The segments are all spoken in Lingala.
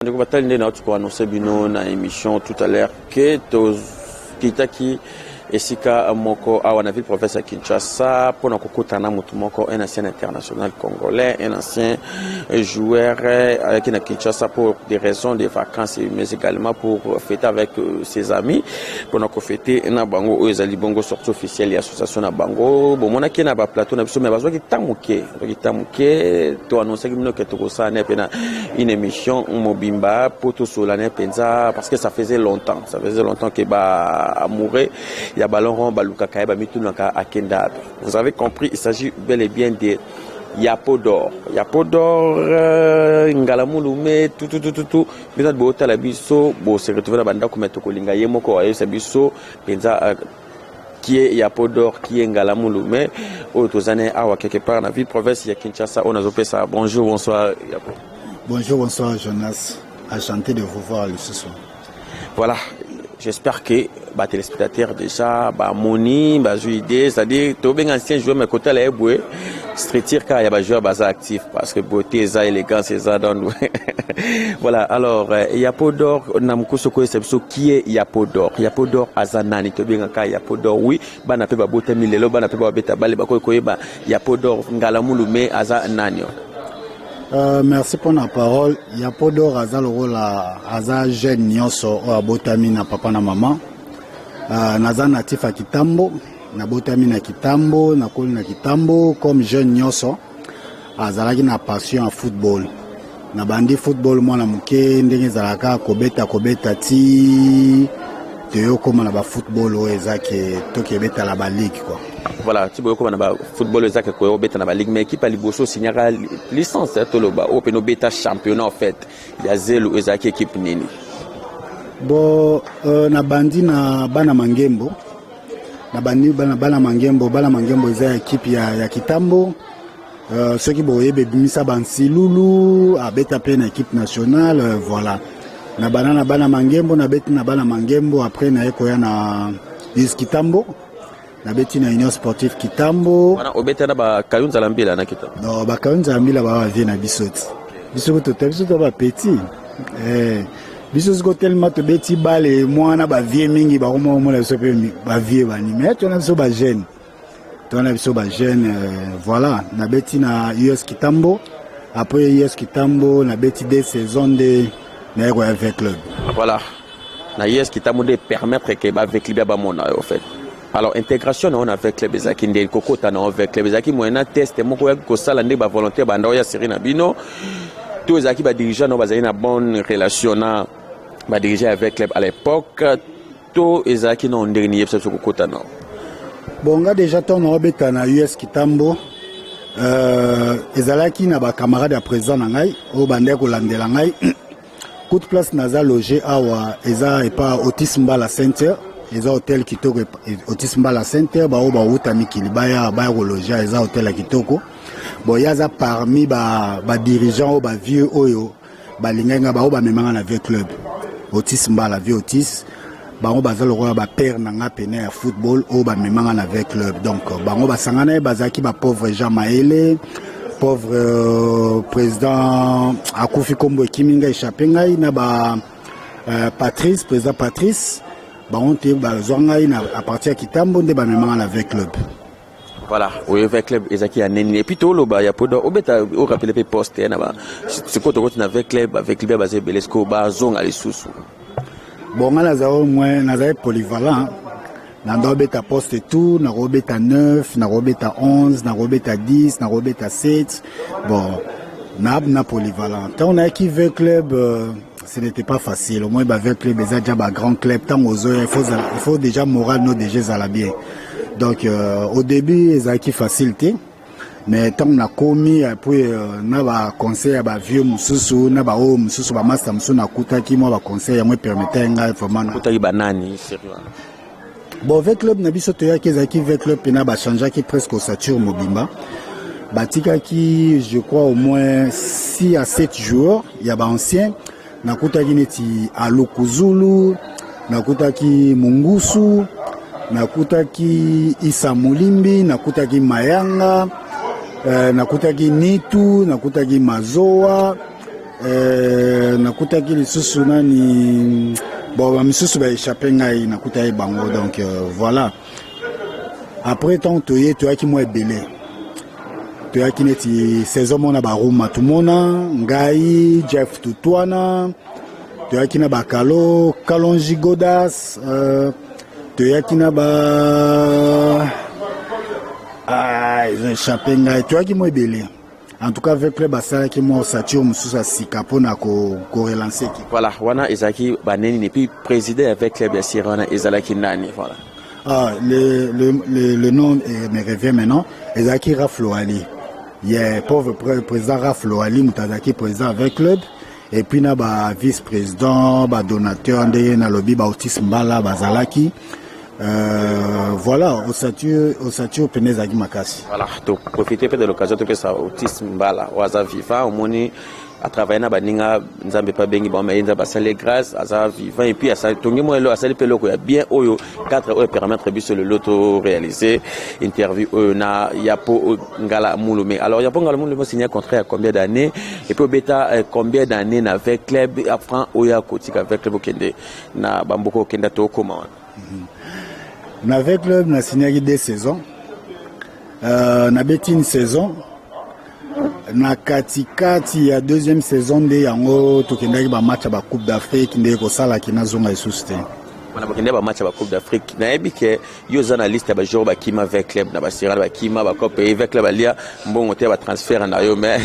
Ndeko batali, nde nauti koannonce bino na émission tout à l'heure ke tokitaki esika moko awa na ville province ya Kinshasa mpona kokutana na motu moko, un ancien international congolais, un ancien joueur ayaki na Kinshasa pour des raisons de vacances, mais également pour fêter avec ses amis, mpona kofêter na bango oyo ezali bongo sortie officielle ya association na bango. Bomonaki na baplateau na biso, mais bazwaki temps moke, bazwaki temps moke. Toannonsaki bino ke tokosala ne mpe na une émission mobimba mpo tosola ne mpenza, parce que ça faisait longtemps, ça faisait longtemps ke baamoureux ya ballon rond balukaka ye, bamitunaka akenda. Vous avez compris, il s'agit bel et bien de Yapo d'Or, Yapo d'Or Ngalamulume. Tututututu, bino botala biso, bose retrouve na bandako, me tokolinga ye moko ayebisa biso mpenza qui est Yapo d'Or, qui est Ngalamulume oyo toza ne awa quelque part na ville province ya Kinshasa. Oyo nazopesa bonjour, bonsoir Yapo. Bonjour, bonsoir Jonas, enchanté de vous voir lisusu. Voilà, j'espère que batéléspectateurs déjà bamoni, bazwi idée, c'est-à-dire tobenga ancien joueur, mais kotala ye boye, structure kaka ya bajoueur baza actif, parce que beauté eza, élégance eza. Donc voilà, alors Yapo d'Or, na mokoso koyesa biso qui est Yapo d'Or. Yapo d'Or aza nani? Tobengaka Yapo d'Or, oui, bana mpe babotami lelo, bana mpe babeta bale, bakoki koyeba Yapo d'Or Ngalamulume aza nani? Merci pour la parole. Yapo d'Or aza lokola aza jeune nyonso oyo abotami na papa na mama. Naza natif ya Kitambo, nabotami na Kitambo, nakoli na Kitambo. Comme jeune nyonso azalaki na passion ya football, nabandi football mwana moke, ndenge ezalaka kobeta kobeta ti toyokóma na bafootball oyo eza ke tokebetala baligue quoi. Voilà, ti boyokóma na bafootball eza ke koya obeta na baligue. Mais équipe ya liboso osignaka licence, toloba oyo pene obeta championnat en fait ya zelo, ezalaki équipe nini? Bon, nabandi na Bana Mangembo, nabandi bana Mangembo. Bana Mangembo eza équipe ya Kitambo. Soki boyebi, ebimisa bansilulu, abeta mpe na équipe nationale. Voilà, na bana na Bana Mangembo, nabeti na Bana Mangembo. Après naye koya na US Kitambo, nabeti na Union Sportive Kitambo. Wana obeta na bakayu Nzala Mbila na Kitambo? Non, bakayu Nzala Mbila baa bavie na biso ti biso kutu, biso to bapetits biso siko tellement tobeti bale mwana, bavie mingi bakoma komona biso mpe bavie bani, mais tona biso bajeune, tona biso bajeune. Voilà, nabeti na US Kitambo. Après US Kitambo, nabeti deux saisons, nde naye koya V Club. Voilà, na US Kitambo nde permettre ke ba V Club ya bamona yo en fait. Alors intégration na yo na V Club ezalaki nde kokota na yo V Club ezalaki moyen na test moko oyaki kosala nde bavolontaire banda oya série na bino, to ezalaki badirigeant na yo bazali na bonne relation na badirigeant ya V Club à l'époque, to ezalaki na ndenge nini? Yebisa biso kokota na. Bon, nga déjà ntango naobeta na US Kitambo, ezalaki na bacamarade ya président na ngai oyo bandaki kolandela ngai. Coup place naza loge awa eza epa Otis Mbala Center, eza hotel kitoko, Otis Mbala Center. Baoyo bauta mikili baya kologe, eza hotel ya kitoko. Bon, ye aza parmi badirigeant oyo bavieux oyo balingaki nga, baoyo bamemanga na V Club. Otis Mbala, vieux Otis, bango baza lokola bapère na nga pene ya football oyo bamemanga na V Club. Donc bango basangana ye, bazalaki bapauvre Jean Maele, pauvre président akufi, nkombo ekimi ngai, échappe ngai, na ba Patrice, président Patrice. Bango te bazwa ngai na à partir ya Kitambo, nde bamemanga na V Club. Voilà, oyo V Club ezalaki ya nini? Et puis toloba ya podo obeta, orappeler mpe poste na ba sikoyo tokoti na V Club, V Club baza ebele, sikoyo bazonga lisusu. Bon, ngai nazali au moins nazali polyvalent, nanda obeta poste tout, nakobeta 9, nakobeta 11, nakobeta 10, nakobeta 7. Bon, na polyvalent. Ntango nayaki V Club, ce n'était pas facile. Au moins ba V Club eza déjà ba grand club. Ntango ozoya, il faut déjà moral no déjà ezala bien. Donc au début ezalaki facile te, mais ntango nakomi, puis na baconseil ya bavieux mosusu na baoyo mosusu, bamasta mosusu, nakutaki mwa baconseil, yango epermettre ngai vraiment. Okutaki banani sérieux? Bon, V Club na biso toyaki, ezalaki V Club mpena bachangeaki presque ossature mobimba. Batikaki je crois au moins 6 à 7 joueurs ya baancien. Nakutaki neti Alukuzulu, nakutaki Mungusu, nakutaki Isa Molimbi, nakutaki Mayanga, nakutaki Nitu, nakutaki Mazoa. Nakutaki lisusu nani, bon, bamisusu baéchappe ngai, nakutaki bango. Donc voilà, après ntango toye, toyaki mwa ebele, toyaki neti saison mona baruma tumona ngai, Jeff Tutwana, toyaki na bakalo Kalongi Godas, toyaki na ba, ah, ezo échappe ngai, toyaki mwa ebele. En tout cas, V Club asalaki mwa ossature mosusu ya sika mpona korelancer équipe. Voilà, wana ezalaki baneni? Et puis président ya V Club ya série wana ezalaki nani? Voilà. Ah, le nom me revient maintenant. Ezalaki Raf Loali. Yeah, pauvre président Raf Loali, moto azalaki président V Club. Et puis na ba vice-président, ba donateur, ndenge nalobi, ba Otis Mbala bazalaki. Voilà, ossature pene ezalaki makasi. Voilà, toprofite mpe de l'occasion topesa Otis Mbala oyo aza vivant. Omoni, atravaille na baninga, Nzambe mpe abengi bango, ye Nzambe asali grâce, aza vivant. Et puis tongi mwa elo, asali mpe eloko ya bien oyo cadre oyo permettre biso lelo to réaliser interview oyo na Yapo Ngala Mulume. Alors, Yapo Ngala Mulume, signé contrat ya combien d'années? Et puis obeta combien d'années na V Club avant oyo akotika V Club, okende na bamboka okenda? Tokóma wana. Na V Club nasignaki deux saisons. Nabeti une saison, na katikati ya deuxième saison nde yango tokendaki bamatch ya bacoupe d'Afrique, nde kosalaki nazonga lisusu te. Wana bokende bamatch ya bacoupe d'Afrique. Nayebi ke yo oza na liste ya bajoueur bakima V Club na basirana, bakima bacope V Club, alia mbongo te ya batransfert na yo. Mais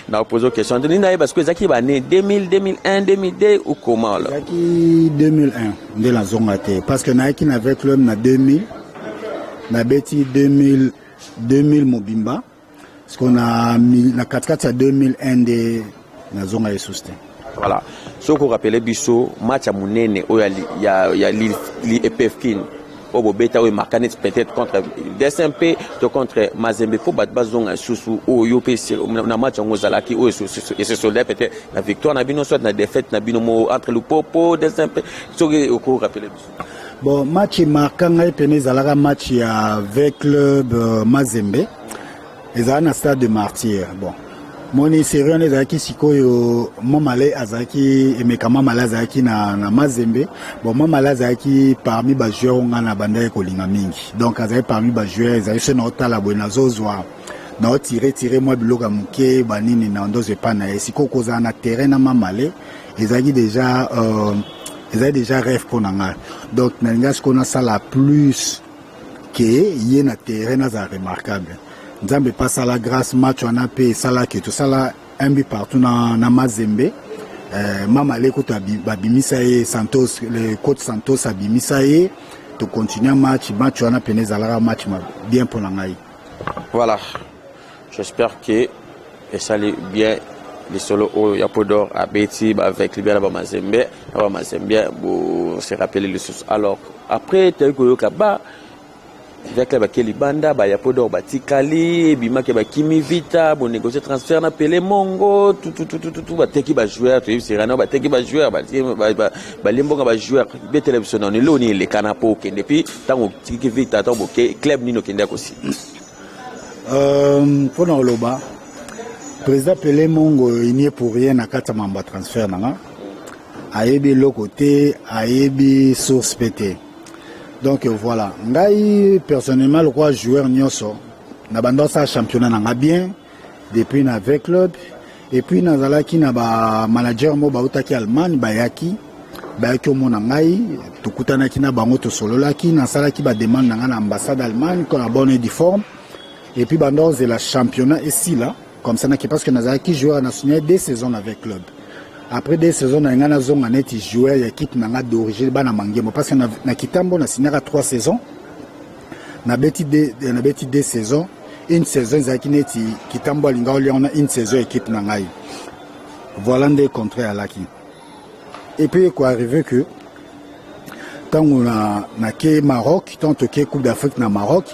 na opose question nini, nayeba sikoyo ezalaki bane 2000, 2001, 2002 ou comment alors? Ezalaki 2001 nde nazonga te, parce que nayaki na V Club na 2000, nabeti 2000, 2000 mobimba. Parce que na katikati ya 2001 nde nazonga lisusu te. Voilà, soki orappeler biso match ya monene oyo ya EPFKIN oyo bobeta, oyo emarka neti peut-être contre DSMP to contre Mazembe, mpo bato bazonga lisusu oyo mpe na match yango ozalaki, oyo esesolda peut-être na victoire na bino, soit na défaite na bino mo entre Lupopo, DSMP, soki okorappeler biso. Bon, match emarka ngai pene ezalaka match ya V Club Mazembe, ezala na Stade de Martyr. Bon, moni série wana ezalaki sikoyo Mamale azalaki, Emeka Mamale azalaki na Mazembe. Bon, Mamale azalaki parmi bajoueur oyo ngai na bandaki kolinga mingi. Donc azalaki parmi bajoueur, ezalaki so naotala boye, nazozwa naotire tire mwa biloko ya moke banini na ndozo epai na ye. Sikoyo kozala na terrain na Mamale ezalaki déjà ezalaki déjà rêve mpo na ngai. Donc nalingai sikoyo nasala plus ke ye na terrain, nazala remarquable. Nzambe mpe asala grâce, match wana mpe esalaki tosala un but partout na Mazembe. Mamale kutu babimisa ye, Santos, le coach Santos abimisa ye, tocontinue match. Match wana pene ezalaka match bien mpo na ngai. Voilà, j'espère que esali bien lisolo oyo ya Podor abeti baavec libia na bamazembe na bamazembe, bose rappeler lisusu. Alors après toyei koyoka ba V Club ake libanda, baya Podor batikali, ebimaki bakimi Vita, bonégocie transfert na Pele Mongo, tututututu, bateki bajoueur. Toyebi Serano, bateki bajoueur, balie mbongo bajoueur. Betela biso nano eloko nini elekana mpo okende, puis ntango otiki Vita, ntango boke club nini okende ya kosi? Mpona koloba, président Pele Mongo, il n'y est pour rien na kati ya mambo ya transfert na nga. Ayebi eloko te, ayebi source mpe te. Donc voilà, ngai personnellement, lokola joueur nyonso, na banda osala championnat na nga bien depuis na V Club. Et puis nazalaki na bamanager mo bautaki Allemagne, bayaki omona ngai, tokutanaki na bango, tosololaki, nasalaki bademande na ngai na ambassade Allemagne na bonne et due forme. Et puis banda ozela championnat esila comme ça naki, parce que nazalaki joueur national deux saisons na V Club. Après deux saisons na ngai, nazonga neti joueur ya équipe na nga d'origine, bana Mangembo, parce que na Kitambo nasignaka trois saisons, nabeti deux saisons, une saison ezalaki neti Kitambo alinga olia wana, une saison équipe na ngai. Voilà nde contrat alaki. Et puis ekoarrive que ntango nake Maroc, ntango toke Coupe d'Afrique na Maroc,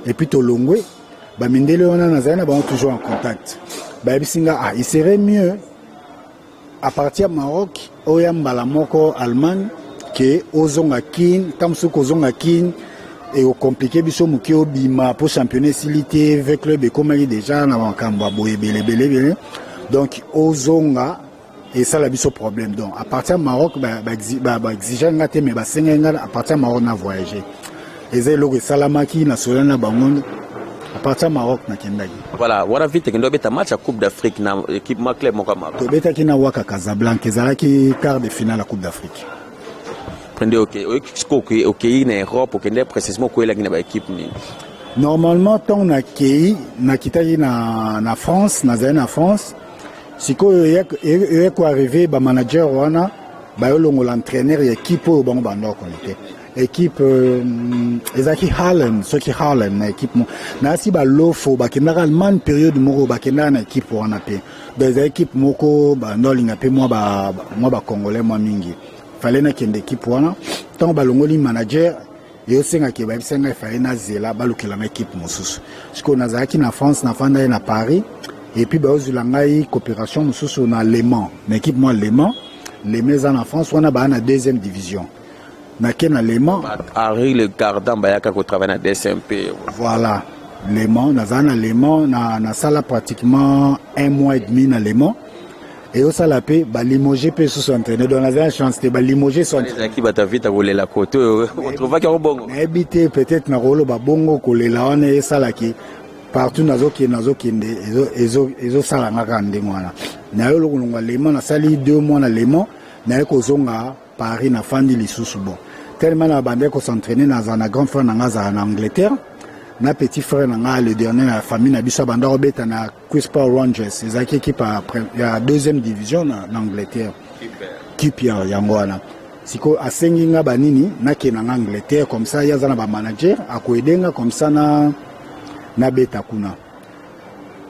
et puis tolongwe, bamindele wana nazali na bango toujours en contact, bayebisi nga: "Ah, il serait mieux à partir ya Maroc oya mbala moko Allemagne ke ozonga Kine. Ntango mosusu kozonga Kine ekocompliquer biso moke, obima mpo championnat esili te." V Club ekomaki déjà na makambo ya boye ebelebele ebele. Donc ozonga esala biso problème. Donc à partir ya Maroc, baexige nga te, mais basengaki nga à partir ya Maroc na voyager. Eza eloko esalamaki na sola na bango. À partir ya Maroc nakendaki. Voilà, wana vite kende obeta match ya Coupe d'Afrique na équipe ma club moko ya Maroc. Tobetaki na Waka Casablanca, ezalaki quart de finale ya Coupe d'Afrique. Prende sikoyo okei na Europe, okende précisément okoyelaki na baéquipe nini? Normalement, ntango nakei, nakitaki na France, nazali na France. Sikoyo eye koarrive, bamanager wana bayolongola entraîneur ya équipe oyo bango banda okone te. Équipe ezalaki Harlem, soki Harlem na équipe mo nayasi balofo bakendaka Allemagne période moko, bakendaka na équipe wana mpe. Donc ezali équipe moko banda olinga mpe mwa bacongolais mwa mingi. Fallait nakende équipe wana. Ntango balongoli manager, eyosengaki bayebisa ngai fallait nazela balukelanga équipe mosusu. Sikoyo nazalaki na France, nafandaki na Paris, et puis bayozwila ngai coopération mosusu na Le Mans, na équipe mwa Le Mans. Le Mans eza na France wana, baa na deuxième division. Nake na Le Mans. Henri Le Gardan bayaka kotravaille na DSMP. Voilà, Le Mans. Nazala na Le Mans, nasala pratiquement un mois et demi na Le Mans. Eyosala mpe balimoge mpe susu entraîneur. Donc nazala chance te, balimoge so. Ezalaki bato vita kolela kote oyo otrouvaki yango bongo. Nayebi te, peut-être nakoloba bongo, kolela wana esalaki partout nazokende, nazokende, ezosala nga kaka ndenge wana. Naye olokolongwa Le Mans, nasali 2 mois na Le Mans, naye kozonga Paris, nafandi lisusu. Bon, tellement na bandaki kos'entraîner, nazala na grand frère na nga azala na Angleterre, na petit frère na nga, le dernier na famille na biso, abanda kobeta na Queens Park Rangers. Ezalaki équipe ya deuxième division na Angleterre, QPR. Yango wana sikoyo asengi nga banini, nakende nga Angleterre, comme ça ye aza na bamanager, akoaider nga comme ça na nabeta kuna.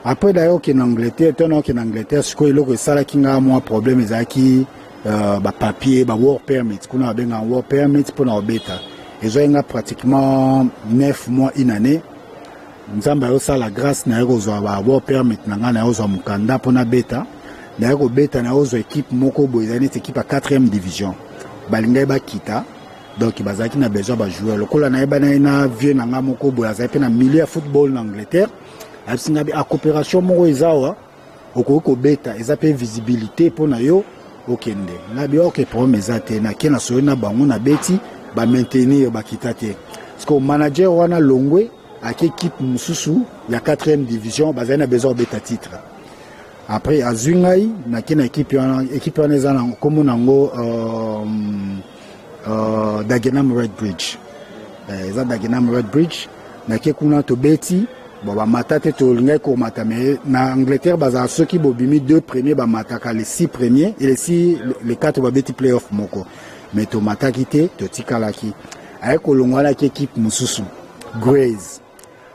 Après d'ailleurs okende Angleterre to na okende Angleterre, sikoyo eloko esalaki nga mwa problème ezalaki bapapier, ba work permit. Kuna babengaka work permit mpona kobeta. Ezwaki nga pratiquement 9 mois, une année. Nzambe ayosala grâce, naye kozwa ba work permit na ngai, naye kozwa mokanda mpona beta. Naye kobeta, naye kozwa équipe moko boye, ezali neti équipe ya 4e division, balingai bakita. Donc bazalaki na besoin bajoueur. Lokola nayebana ye na vieux na nga moko boye, azali mpe na milieu ya football na Angleterre, ayebisi nga a coopération moko eza awa, okoki kobeta, eza mpe visibilité mpo na yo okende. Nabi ok, problème eza te. Nake na soyo na bango, nabeti, bamaintenir, bakita te. Parce que manager wana longwe, ake équipe mosusu ya 4e division, bazali na besoin kobeta titre. Après azwi ngai, nake na équipe wana. Équipe wana eza na nkombo nango Dagenham Redbridge. Eza Dagenham Redbridge. Nake kuna, tobeti. Bon, bamata te, tolingaki komata, mais na Angleterre bazala soki bobimi deux premiers, bamataka les six premiers et les six, les quatre babeti playoff moko. Mais tomataki te, totikalaki. Aye kolongwa, alaki équipe mosusu, Grays.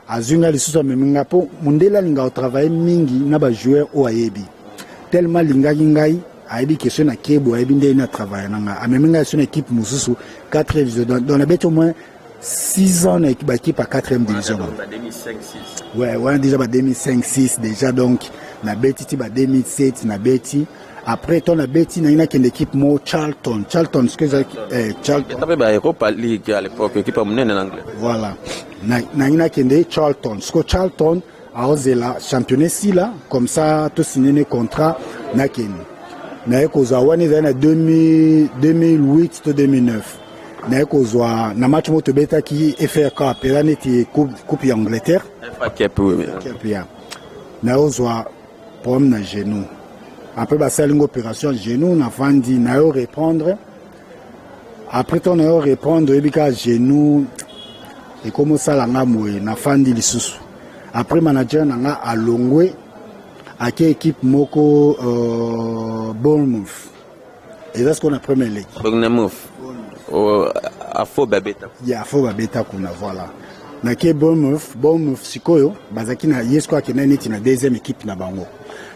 Azwi ngai lisusu, amemi ngai, mpo mondele alingaka kotravaille mingi na bajoueur oyo ayebi. Tellement alingaki ngai, ayebi question na kebo, ayebi ndenge nini atravaille na ngai, amemi ngai so na équipe mosusu, 4 division. Donc nabeti au moins 6 ans na baéquipe ya 4e division. Ouais, wana déjà ba 2005 6 déjà. Donc nabeti ti ba 2007 nabeti. Après to nabeti, nangi nakende équipe mo Charlton. Charlton soki ezalaki Charlton. Mpe ba Europa League à l'époque, équipe ya monene na Anglais. Voilà, nangi nakende Charlton. Siko Charlton aozela championnat esila, comme ça tosigne ne contrat, nakende. Naye kozwa wana, ezali na 2008 to 2009. Naye kozwa na match moko tobetaki FA Cup, eza neti coupe ya Angleterre. FA Cup, oui. Cup ya nayozwa problème na genou. Après basali ngo opération genou, nafandi, nayo reprendre. Après to nayo reprendre, oyebi kaka genou ekomi osala nga moye, nafandi lisusu. Après manager na nga alongwe, ake équipe moko, Bournemouth, eza sikoyo na Premier League. Bournemouth afo babeta. Ya afo babeta kuna, voilà. Nake Bournemouth. Bournemouth sikoyo bazalaki na ye, sikoyo akendaki neti na deuxième équipe na bango.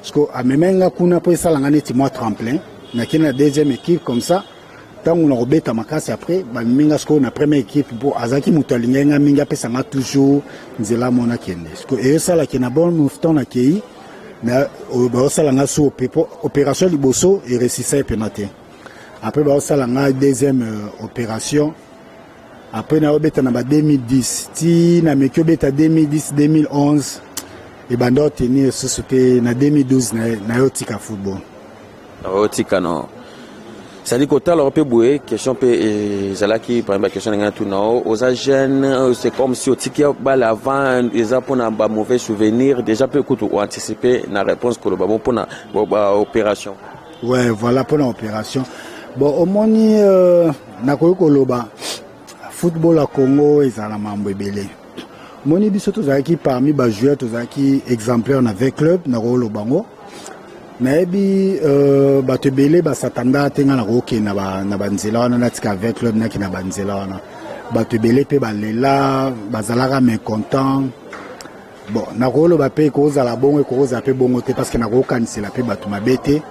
Sikoyo amemai nga kuna mpo esalanga neti mwa tremplin. Nakei na deuxième équipe, comme ça ntango na kobeta makasi, après bamemi nga sikoyo na première équipe, mpo azalaki moto alingaki nga mingi, apesa nga toujours nzela mo nakende. Sikoyo eyosalaki na Bournemouth, ntango nakei, baosala nga so opération liboso, eresisa ye mpena te. Après baosala nga deuxième opération. Après nayobeta na ba 2010 ti nameki obeta 2010 2011. Ebanda otenir lisusu te na 2012 na yo tika football. Otika no. C'est-à-dire kotala mpe boye, question mpe ezalaki parmi baquestion na ngai natuna o oza jeune, c'est comme si otiki balle avant, eza mpona bamauvais souvenir déjà, mpe kutu oanticipe na réponse koloba bo mpona baopération. Ouais, voilà, mpona opération. Bon, omoni, nakoki koloba football ya Congo ezala na mambo ebele. Omoni, biso tozalaki parmi bajoueur, tozalaki exemplaire na V Club. Nakoloba ngo, nayebi bato ebele basatanda te. Ngai nakokende na banzela wana, natika V Club, naki na banzela wana, bato ebele mpe balela, bazalaka mécontent. Bon, nakoloba mpe ekozala bongo, ekozala mpe bongo te, parce que nakokanisela mpe bato mabe te,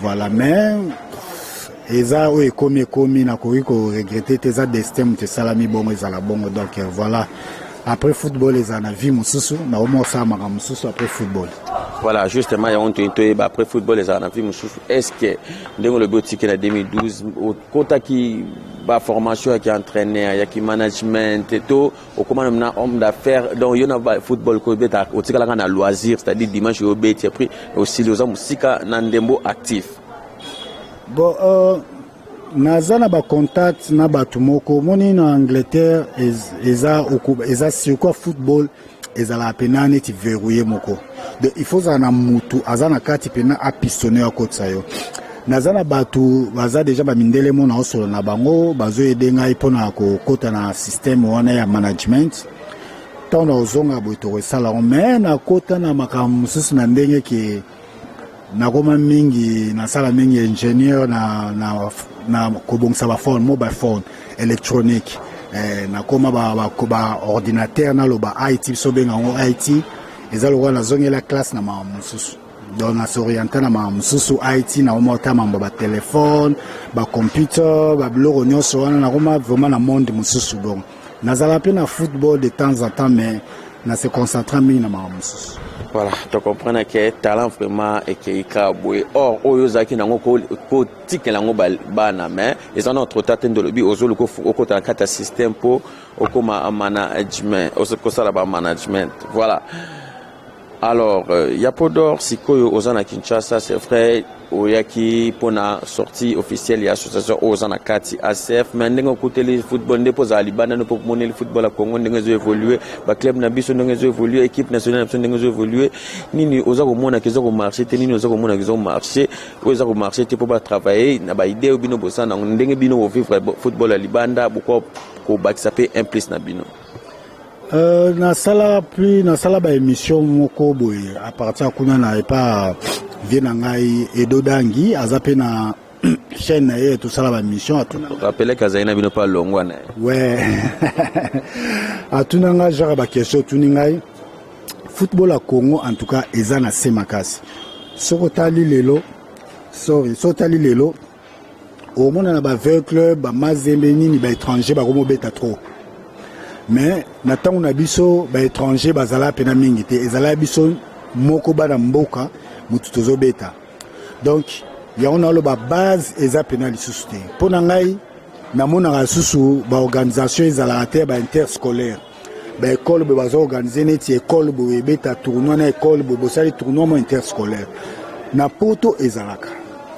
voilà. Mais eza oyo ekomi, ekomi, nakoki koregretter te. Eza destin, moto esalami bongo, ezala bongo. Donc voilà, après football ezala na vie mosusu, nakoma kosala makambo mosusu après football. Voilà, justement, yango toyini toyeba, après football ezala na vie mosusu. Est ce que ndenge olobi otiki na 2012, okotaki baformation yaki entraîneur, yaki management, to okóma na homme d'affaires? Donc yo na football koyebeta, otikalaka na loisir, c'est à dire dimanche oyo obeti, après osili, oza mosika na ndembo actif? Bon, naza na bacontact na bato moko. Omoni, na Angleterre eza surtout football ezalaka mpena neti verrouillé moko. Donc il faut ozala na mutu aza na kati mpena apistonne, akotisa yo. Naza na bato baza déjà bamindele mo, naosolola na bango, bazoaider ngai mpona kokɔta na système wana ya management. Ntango na ozonga boye, tokosala yango. Mais nakɔta na makambo mosusu na ndenge ke nakoma mingi, nasala mingi ingénieur na kobongisa baphone, mobile phone, électronique. Nakoma baordinateur, ba naloba IT, biso obenga yango IT. Eza lokola nazongela classe na makambo mosusu. Donc nasoriente na makambo mosusu IT, nakoma ota mambo batelefone, bacomputer, babiloko nyonso wana. Nakoma vraiment na monde mosusu. Donc nazala mpe na football de temps en temps, mais na se concentre mingi na makambo mosusu. Voilà, tocomprendre ke talent vraiment ekei kaka boye. Or oyo ozalaki nango, kotikela yango bana, mais eza na trop tard te. Nde olobi ozoluka okota na kati ya système mpo okóma management, kosala bamanagement, voilà. Alors Ya Podor, sikoyo oza na Kinshasa, c'est vrai, oyaki mpona sortie officielle ya association oyo oza na kati, ACF. Mais ndenge okuteli football, nde mpo ozala libanda, nde mpo omoneli football ya Congo ndenge ezoévolue, baclub na biso ndenge ezoévolue, équipe nationale na biso ndenge ezoévolue, nini oza komonaka eza komarche te? Nini oza komonaka eza komarche, oyo eza komarche te, mpo batravaille na baidée oyo bino bosala nango, ndenge bino bovivre football ya libanda, bokwa kobakisa mpe un plus na bino? Nasala plus, nasala baémission moko boye à partir ya kuna na epa vie na ngai Edo Dangi, aza mpe na chaîne na ye, tosala baémission. Rappeleke azali na bino mpe alongwa na ye. Ouais, atuna ngai genre baquestion otuni ngai. Football ya Congo en tout cas eza na se makasi. Soki otali lelo, sorry, soki otali lelo, omona na baV Club, bamazembe, nini, baétranger bakomobeta trop. Mais na ntango na biso, baétranger bazala mpena mingi te, ezala biso moko bana mboka motu tozobeta. Donc yango naloba base eza mpena lisusu te. Mpo na ngai, namonaka lisusu baorganisation ezalaka te, bainterscolaire, baekole boye bazoorganize, neti ekole boye ebeta tournoi na ekole boye, bosali tournoi mo interscolaire. Na Poto ezalaka.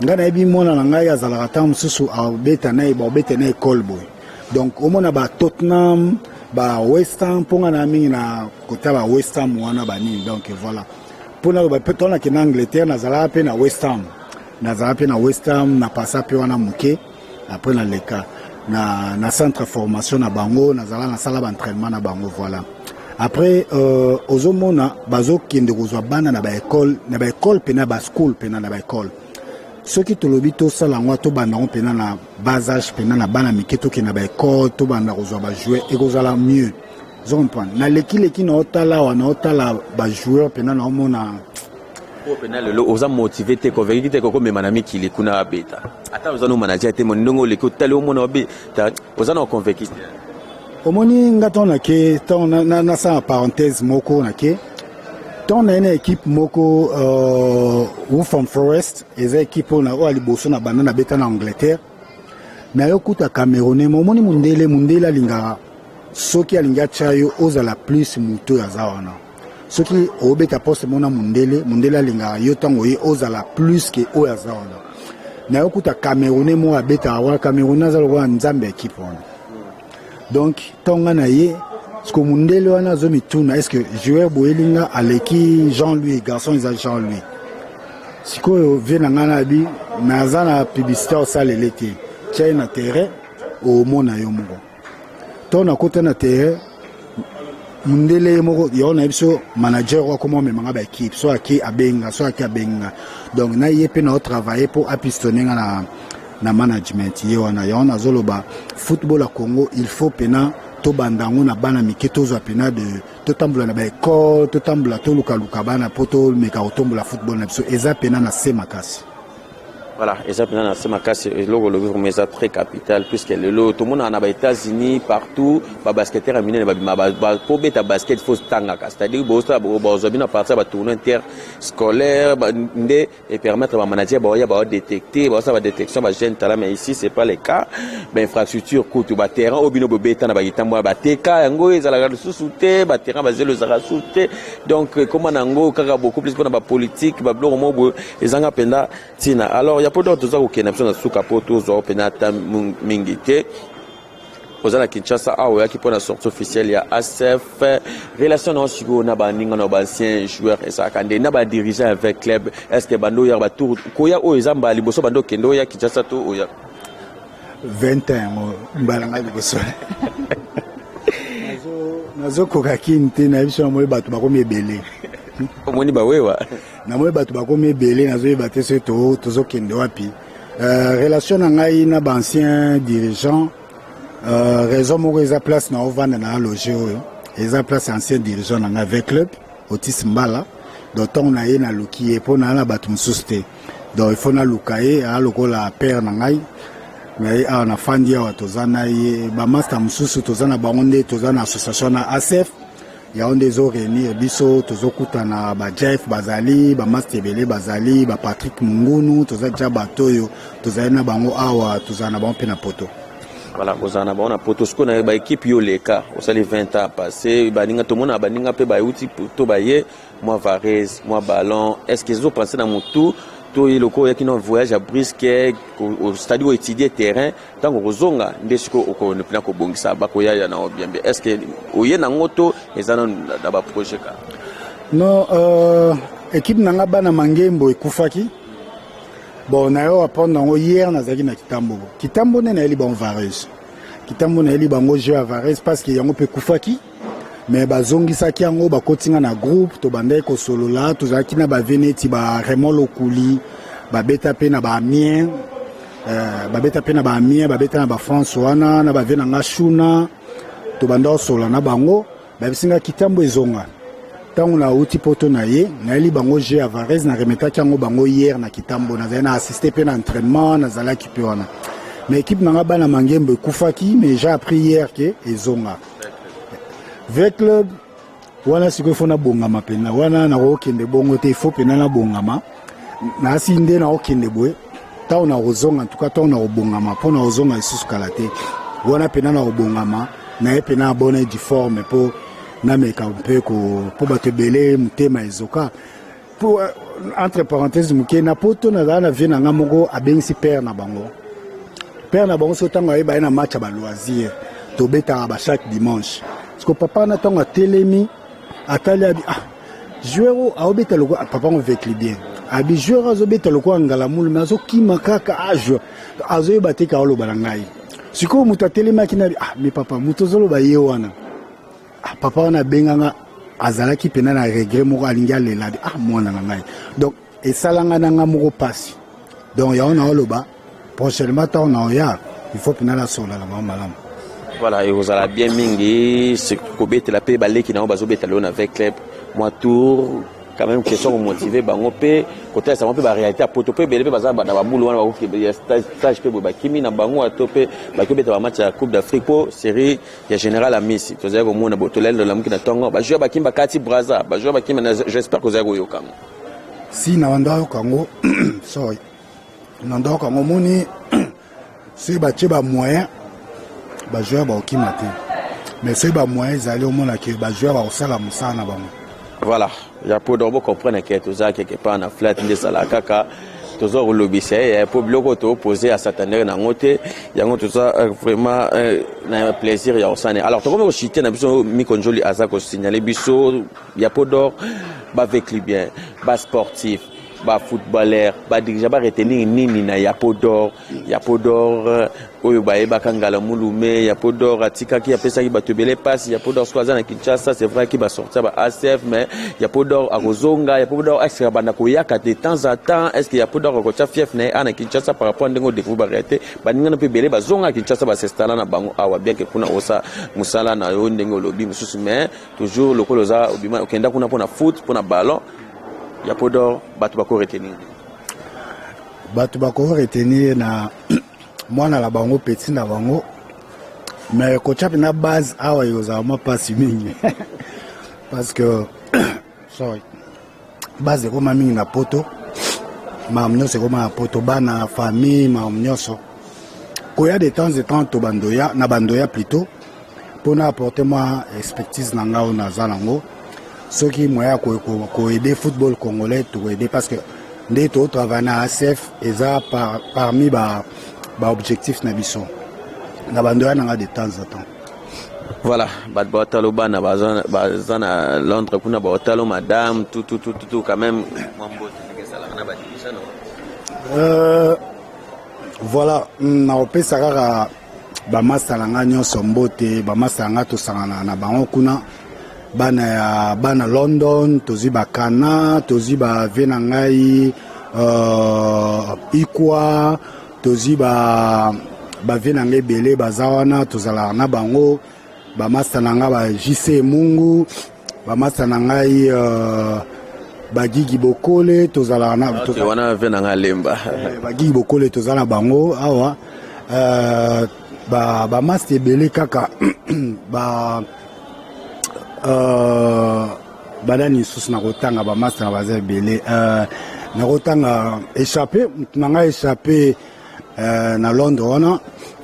Ngai nayebi mwana na ngai azalaka, ntango mosusu abeta na ye, baobeta na ekole boye. Donc omona ba Tottenham, ba West Ham, mpo nga na mingi na kota ba West Ham wana, banini. Donc voilà, mpona loba mpe ntango nakende Angleterre, nazalaka mpe na West Ham, nazalaka mpe na West Ham, napasa mpe wana moke, après naleka na centre formation na bango, nazala nasala baentraînement na bango, voilà. Après ozomona bazokende kozwa bana na baekole, na baekole mpena, baschool mpena, na baekole. Soki tolobi tosala yango, tobanda yango mpena na bas âge, mpena na bana mike, tokende na baekole, tobanda kozwa bajoueur, ekozala mieux. Ozo comprendre? Nalekileki na otala awa, na otala bajoueur mpena, na omona. Oyo mpena lelo oza motivé te, convaincu te, kokomema na mikili kuna babeta, ata oza no manager te, mo ndenge oleki otali, omona babeta, oza na convaincu te? Omoni nga, ntango nake, ntango nasala parenthèse moko, nake ntango naye na équipe moko, Waltham Forest, eza équipe oyo oyo ya liboso na banda nabeta na Angleterre. Nayokuta Camerounais. Ma omoni mundele, mundele alingaka, soki alingi atya yo, ozala plus moto oyo aza wana. Soki obeta poste mona mundele, mundele alingaka yo ntango ye ozala plus ke oyo aza wana. Nayokuta Camerounais moko abetaka wana, Camerounais aza lokola nzambe ya ekipe wana. Donc ntango nga na ye siko mundele wana azomituna, est ce que joueur boyeli nga aleki Jean-Louis, garçon eza Jean-Louis. Sikoyo vie na ngai nabi naza na publicité osalele te, tia ye na terrain omona yo moko. To nakota na terrain, mundele ye moko yango nayebi so manager oyo akoma omemanga ba équipe, so ake abenga, so ake abenga. Donc na ye mpe na otravaille mpo apistonne nga na management ye wana. Yango nazoloba football ya Congo, il faut pena tobanda yango na bana mike, tozwa pena de totambola na baekole, totambola tolukaluka bana mpo tomeka kotombola football na biso, eza pena na se makasi. Voilà, eza mpenza na se makasi. Eloko olobi vraiment eza très capital, puisque lelo tomonaka na baÉtats-Unis partout, babasketteur ya minene babima po beta basket, faut tangaka, c'est-à-dire bosala bozwa bino à partir ya batournoi inter scolaire nde epermettre bamanager baoya baodétecte, baosala badétection bajeune talent. Mais ici c'est pas le cas. Bainfrastructure kutu, baterrain oyo bino bobeta na bakitambo ya bateka yango ezalaka lisusu te, baterrain bazelo ezalaka lisusu te. Donc ekóma nango kaka beaucoup plus mpona bapolitique, babiloko moko boye ezanga mpenza ntina. Alors ya po donc toza kokende biso na suka mpo tozwa mpenza ata mingi te. Oza na Kinshasa awa, oyaki mpona sortie officielle ya ASF. Relation na yo sikoyo na baninga na baancien joueur ezalaka nde na badirigeant avec club? Est ce que bando oyaka batour koya oyo eza mbala liboso bando okende oya Kinshasa to oya? 20 ans yango mbala ngai liboso. Nazokoka kini te, nayebi so namoni bato bakomi ebele. Omoni bawewa. Namoni bato bakomi ebele, nazoyeba te soki tozokende wapi. Relation na ngai na baancien dirigeant, raison moko eza place na ovanda na aloge oyo eza place ancien dirigeant na ngai avec club, Otis Mbala. Donc ntango na ye naluki ye mpo naa na bato mosusu te, donc il faut naluka ye, aa lokola père na ngai. Na ye awa nafandi awa, toza na ye, bamaster mosusu toza na bango nde toza na association na ASF. Yango nde ezoréunir biso, tozokutana, bajef bazali, bamaster ebele bazali, baPatrick Mungunu, toza deja bato oyo tozali na bango awa, tozala na bango mpe na poto. Voilà, kozala na bango na poto. Sikoyo na baéquipe yo leka, osali 20 ans passé, baninga tomona baninga mpe bayuti to baye mwa vareuse, mwa ballon, est ce que ezopense na motu to ye lokola oyaki na voyage ya brusque, c'est-à-dire oétudie terrain, ntango kozonga nde sikoyo okopena kobongisa bakoyaya na bien bien? Est ce que oye nango to eza nanu na baprojet kaka? Non, équipe na nga bana Mangembo ekufaki. Bon, nayo apprendre yango hier. Nazalaki na Kitambo, Kitambo nde nayeli bango vareuse, Kitambo nayeli bango jeu ya vareuse parce que yango mpe ekufaki, mais bazongisaki yango, bakoti nga na groupe, tobandaki kosolola. Tozalaki na bave neti ba Raymond Lokuli, babeta mpe na baAmiens, babeta mpe na baAmiens, babeta na baFrance wana, na bave na nga Shuna, tobanda kosolola na bango. Bayebisi nga Kitambo ezonga. Ntango nauti poto na ye, nayeli bango jeu ya vareuse, na remetaki yango bango hier na Kitambo. Nazali na assiste mpe na entraînement, nazalaki mpe wana. Mais équipe na nga bana Mangembo ekufaki, mais j'ai appris hier ke ezonga V Club wana. Sikoyo ifo nabongama mpenza wana, nakokende bongo te, ifo mpenza nabongama. Nasi nde nakokende boye, ntango nakozonga, ntuka ntango nakobongama mpo nakozonga lisusu kala te wana, mpenza nakobongama naye mpenza na bonne et due forme mpo nameka mpe mpo bato ebele motema ezoka. Po entre parenthèse moke, na poto nazala na vie na nga moko, abengisi père na bango, père na bango. So ntango ayeba ye na match ya baloisir tobetaka ba chaque dimanche, parce que papa wana ntango atelemi atali, abi: "Ah, joueur oyo aobeta lokola papa ngo veclibien." Abi joueur azobeta lokola ngalamulu, me azokima kaka. Ah, joueur azoyeba te ka oloba na ngai. Sikoyo moto atelemaki na bi: "Ah, mais papa, moto ozoloba ye wana." Ah, papa wana abenganga, azalaki mpena na regret moko, alingi alela, abi: "Ah, mwana na ngai." Donc esalanga na nga moko mpasi. Donc yango na oloba prochainement ntango na oya, il faut mpena nasola na bango malamu. Voilà, ekozala bien mingi kobetela mpe baleki nango bazobeta lelo na V Club mwa tour quand même, question komotive bango mpe kotalisa bango mpe baréalité ya poto mpe ebele mpe baza na babulu wana ya stage mpe boye bakimi na bango ato mpe baki obeta bamatch ya Coupe d'Afrique mpo série ya Général Amisi. Tozali komona bo tolali lolamuki na ntongo, bajoueur bakimi, bakati Braza, bajoueur bakimi. J'espère kozali koyoka yango. Si, na banda oyoka yango, sorry, na banda oyoka yango. Omoni, soki batie bamoyen, bajoueur bakokima te, mais soki bamoyen ezali, omonake bajoueur bakosala mosala na bango. Voilà, ya po donc bocomprendre ke toza quelque part na flat nde ezala kaka. Toza kolobisa ye po biloko topose ya satandere nango te. Yango toza vraiment na plaisir ya kosana. Alors, tokomi koshite na biso. Mikonjoli aza kosignale biso ya Podor, baveclubien, basportif, bafootballeur, badirigeant baretenir nini na ya Podor? Ya Podor oyo bayebaka Ngala Mulume, ya Podor atikaki, apesaki bato ebele mpasi. Ya Podor soki aza na Kinshasa, c'est vrai ki basorti ba ACF, mais ya Podor akozonga. Ya Podor, est ce que abanda koyaka de temps à temps? Est ce que ya Podor akotia fief na ye a na Kinshasa par rapport ndenge odécouvrir baréalité? Baningana mpe ebele bazonga Kinshasa, bas'installer na bango awa, bien ke kuna osa mosala na yo ndenge olobi mosusu, mais toujours lokola oza obima, okenda kuna mpona foot, mpona ballon. Ya Podor, bato bako retenir? Bato bako retenir na mwana na bango, petit na bango, mais kotya mpena base awa ekozala mwa mpasi mingi parce que, sorry, base ekóma mingi na Poto. Makambo nyonso ekóma na Poto, bana, famille, makambo nyonso. Koya de temps en temps, to bandoya na bandoya plutôt mpona apporter mwa expertise na ngai oyo naza nango. Soki moyen ya koaider football congolais, tokoaider, parce que nde totravaille na ACF, eza parmi baobjectif na biso na bandoya na nga de temps en temps. Voilà, bato baotala, bana baza na Londres kuna, baotala, madame, tout tout tout tout quand même, mwa mbote ndenge ezalaka na badirigeant. Voilà, nakopesa kaka bamasta na ngai nyonso mbote. Bamasta na ngai, tosangana na bango kuna, bana ya bana London, tozwi bakana, tozwi bave na ngai ikwa, tozwi bave na ngai ebele baza wana, tozalaka na bango. Bamasta na ngai ba JC Mungu, bamasta na ngai bagigi bokole, tozalaka na wana ve na ngai lemba. Bagigi bokole, toza na bango awa. Bamasta ebele kaka ba banani lisusu na kotanga? Bamasta na baza ebele. Nakotanga échappé, motu na ngai échappé na Londres wana.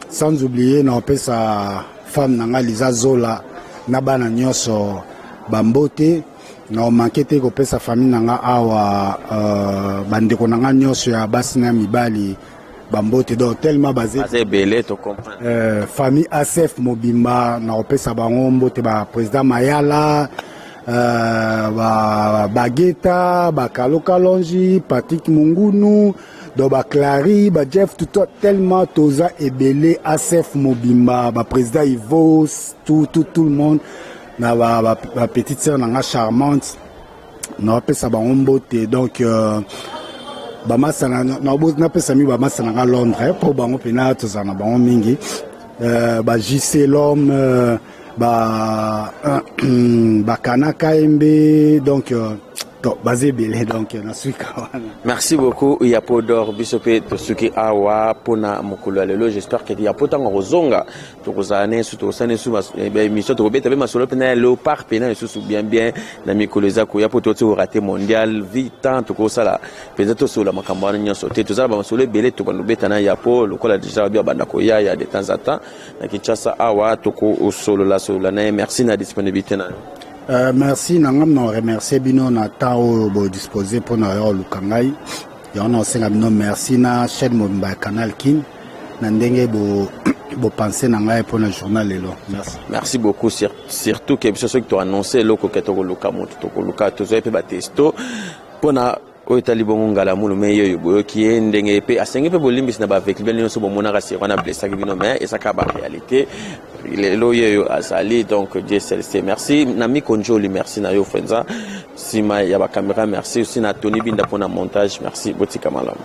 Sans oublier, naopesa femme na ngai Liza Zola na bana nyonso bambote. Naomanke te kopesa famille na nga awa, bandeko na nga nyonso ya basi na mibali bambote. Donc tellement baza ebele, tocomprendre. Famille ACF mobimba, nakopesa bango mbote, baprésident Mayala, bageta bakalo Kalongi, Patrik Mungunu, donc baclari, bajeff, tout, tellement toza ebele. ACF mobimba, baprésident Ivos, tout, tout, tout le monde, na bapetite sœur na nga charmante, napesa bango mbote. Donc bamasa, napesa mingi bamasa na nga Londres, mpo bango mpena tozala na bango mingi, ba JC l'homme, bakana Kayembe, donc to baza ebele. Donc nasuka wana. Merci beaucoup, ya Podor. Biso mpe tosuki awa mpona mokolo ya lelo. J'espère que ya po ntango kozonga, tokozala na esu, tokosala esu baémission, tokobeta mpe masolo mpena ya Léopard mpena lisusu bien bien na mikolo eza koya, mpo toti korater mondial vi temps. Tokosala mpenza, tosolola makambo wana nyonso te. Tozala bamasolo ebele tobanda na ya po lokola déjà babi babanda koya ya de temps en temps na Kinshasa awa, tokosolola solola na ye. Merci na disponibilité na yo. Merci na ngam na remercier bino na temps oyo bodispose mpona yo oluka ngai. Yango na osenga bino merci na chaîne mobimba ya Canal Kin na ndenge bopense na ngai mpona journal lelo. Merci. Merci beaucoup. Surtout ke biso soki toannonce eloko ke tokoluka moto, tokoluka, tozwai mpe batesto mpona oyo etali bongo Ngala Mulume. Ye oyo boyoki ye ndenge mpe asengi mpe bolimbisi na baveclubien nyonso bomonaka sir wana blessaki bino, mais ezaka baréalité. Lelo ye oyo azali, donc Dieu seul sait. Merci na Miko Njoli, merci na yo mpenza nsima ya bacaméra. Merci aussi na Tony Binda mpona montage. Merci, botika malamu.